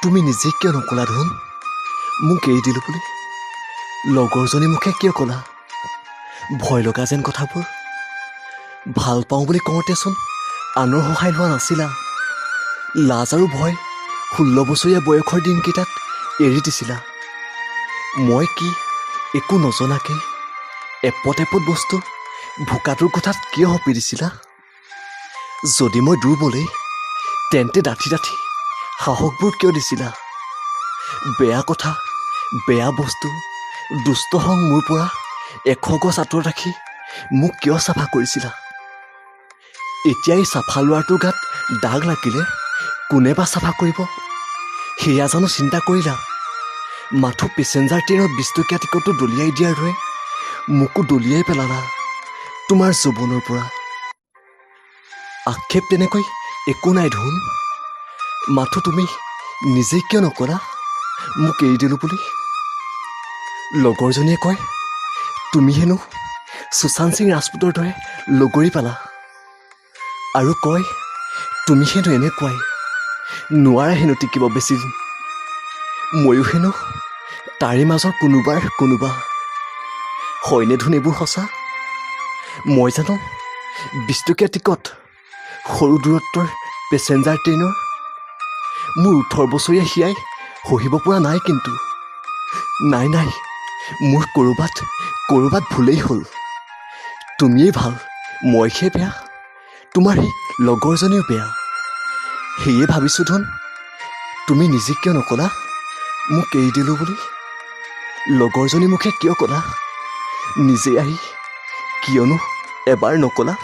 তুমি নিজে কিয় নকলা ধোন মোক এৰি দিলোঁ বুলি? লগৰজনী মুখে কিয় ক'লা ভয় লগা যেন কথাবোৰ? ভাল পাওঁ বুলি কওঁতেচোন আনৰ সহায় লোৱা নাছিলা। লাজ আৰু ভয় 16 বছৰীয়া বয়সৰ দিনকেইটাত এৰি দিছিলা। মই কি একো নজনাকৈ এপদ এপদ বস্তু ভোকাটোৰ কথাত কিয় সঁপি দিছিলা? যদি মই দুৰ্বলেই, তেন্তে ডাঠি ডাঠি সাহসবোৰ কিয় দিছিলা? বেয়া কথা, বেয়া বস্তু, দুষ্ট সং মোৰ পৰা 100 গজ আঁতৰত ৰাখি মোক কিয় চাফা কৰিছিলা? এতিয়া এই চাফা ল'ৰাটোৰ গাত দাগ লাগিলে কোনে বা চাফা কৰিব, সেয়া জানো চিন্তা কৰিলা? মাথো পেচেঞ্জাৰ ট্ৰেইনত 20 টকীয়া টিকটটো দলিয়াই দিয়াৰ দৰে মোকো দলিয়াই পেলালা তোমাৰ যৌৱনৰ পৰা। আক্ষেপ তেনেকৈ একো নাই ধোন, মাথো তুমি নিজে কিয় নকলা মোক এৰি দিলোঁ বুলি? লগৰজনীয়ে কয় তুমি হেনো সুশান্ত সিং ৰাজপুতৰ দৰে লগৰী পালা, আৰু কয় তুমি হেনো এনেকুৱাই, নোৱাৰা হেনো টিকিব বেছি দিন। ময়ো হেনো তাৰে মাজৰ কোনোবাৰ কোনোবা। হয়নে ধোন এইবোৰ সঁচা? মই জানো 20 টকীয়া টিকট সৰু দূৰত্বৰ পেচেঞ্জাৰ ট্ৰেইনৰ? মোৰ 18 বছৰীয়া হিয়াই সহিব পৰা নাই কিন্তু। নাই নাই, মোৰ ক'ৰবাত ক'ৰবাত ভুলেই হ'ল। তুমিয়েই ভাল, মইহে বেয়া, তোমাৰ সেই লগৰজনীও বেয়া। সেয়ে ভাবিছোঁ ধোন, তুমি নিজে কিয় নকলা মোক এৰি দিলোঁ বুলি? লগৰজনী মুখে কিয় ক'লা? নিজে আহি কিয়নো এবাৰ নকলা?